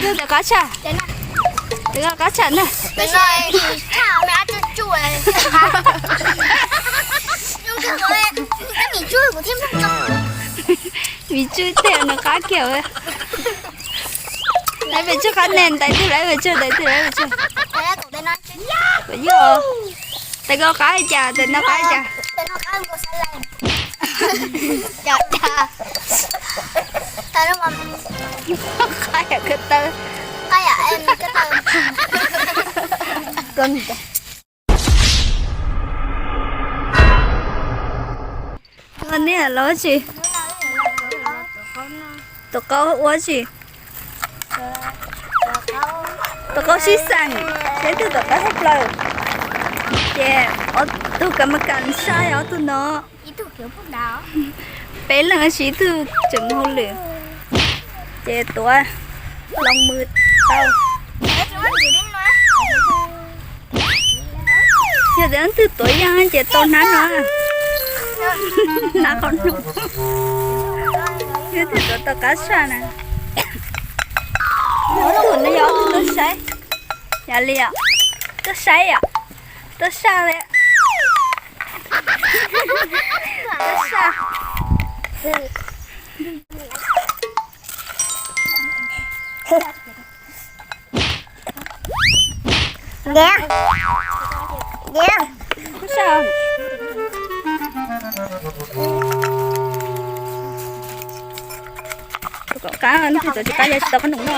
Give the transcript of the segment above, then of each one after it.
Yog tus qab tshaj, tus qab tshaj na. Vim tswj tej nws qab kiag. Lawv pem tswj qab ne, ntais twg lawv pem tswj, ntais twg lawv pem tswj. Kuv yog tes koj qab cas, tes no qab cas. Qab yam ko taw. Qab yam ko taw. Ua nej los tsi? Tus qaub ua tsi? Tus qaub sib xeem, seb twg tus qaub thoob plaws. Ces ob tug kam mas kam sai ob tug no. Peb leeg ib tug tseem mus hauj lwm, ces tuav hlo mus tau. Yog tias leej twg tuav yeej ces tau hnab no, hnab qhov no. Yog twg tuav tau qab tshaj na. Ob tug no yog ob tug tuaj saib. Yog li os, tuaj saib os, tuaj saib li. Tuaj saib. Tuaj saib. Tus kom qab, tus tsis qab yog tsis tau qab num no.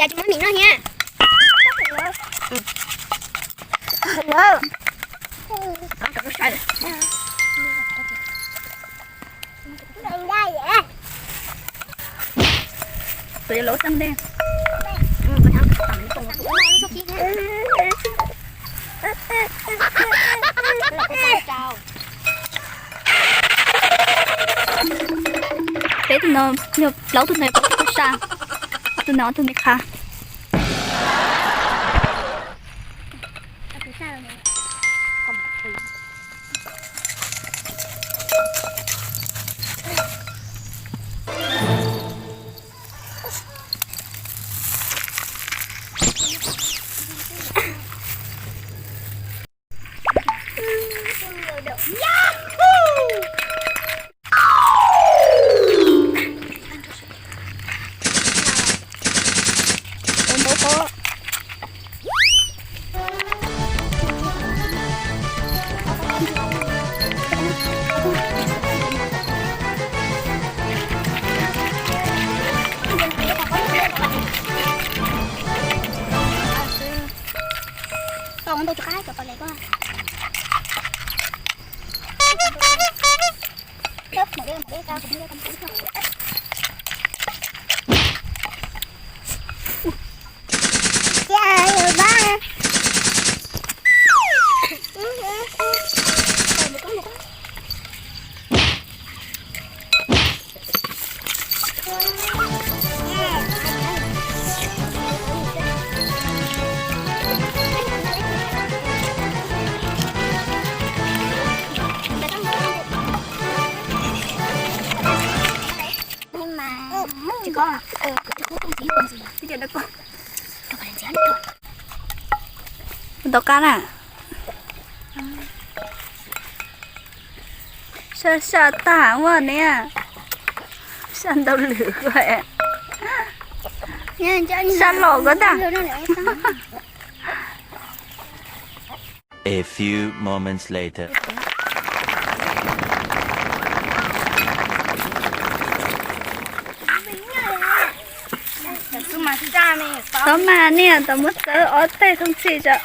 Cas tsis muab mis noj thiab. Tus yuav lov tag ntej. Peb tug no, plaub tug no plaub tug tuaj saj, ob tug no ob tug me qha. Tau qab na. Saj saj tag ua ne, saj ntau lwm. Saj los ko tag. A few moments later. Tau mas niam, tau muab txawb ob teg thooj txhij tso.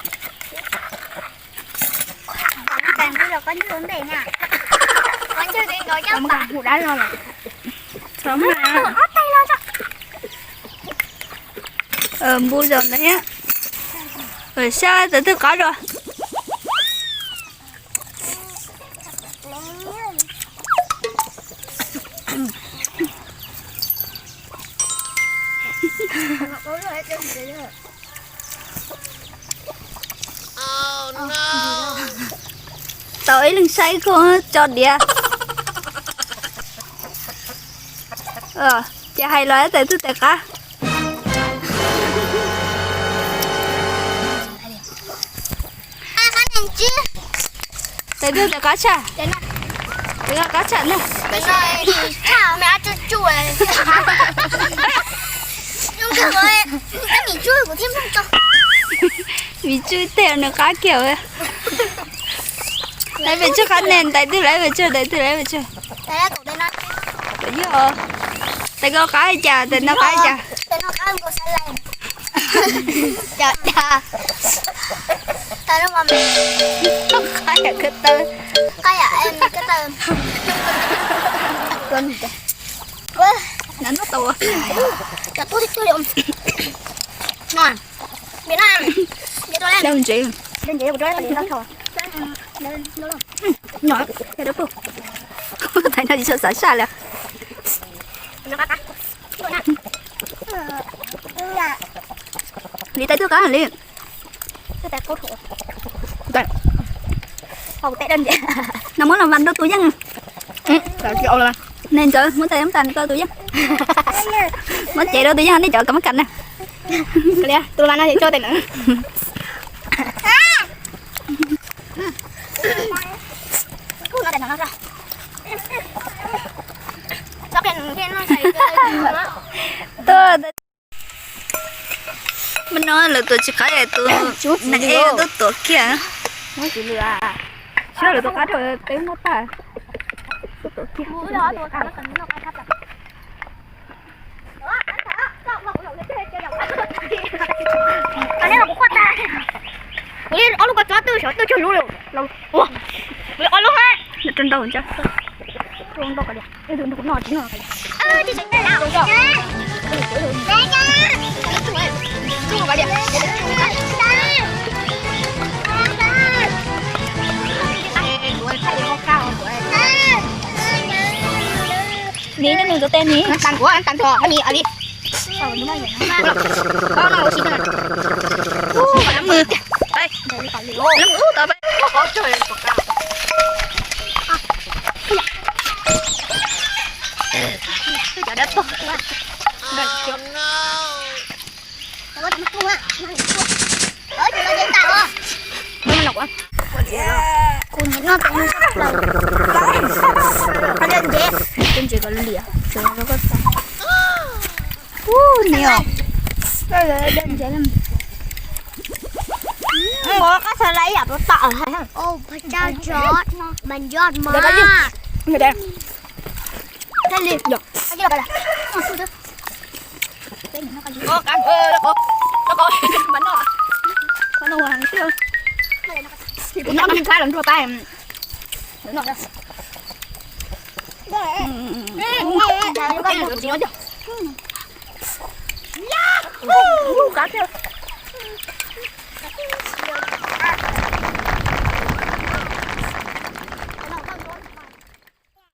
Txhob mas. Npus zaum ntawd thiab. Sab tawv twg qab zos. Tau ib leeg saib koj tso diav. Ces hais los tais twg tais qab. Tais twg tais qab tshaj? Tais qab tshaj ne. Vim tswj tej nws qab kiag. Lawv pes tsawg qab ne, tais twg lawv pes tsawg, tais twg lawv pes tsawg? Yog tais ko qab cas, tais no qab cas? Qab yam ko taw. Tais no tsis tshua xav saj li. Li tais twg qab li. No muab los vas rau tus yeej. Ne ntxawv muab tais tas rau tus yeej. Muab cev rau tus yeej nej cov kam mab kas na. Tus vas no ces tso tais na. Tuaj. Mas no lawv tuav tsis qab, tus neeg tuaj tuav kiag. Xyov lawv tuav qab rau peb muab tag. Tuav kiag. Ob lub ko tsob twb sov twb cog lub li. Ua li ob lub ha. Rau ntau ntsa. Rau ntau ko li. Tus no tsis no. Ni nws tus tes ni. Tag nrho ni li. Ua ni os. Qab xav laiv ib yam tuav tam hais. Peb yog mas. Thiaj li. Noj noj noj.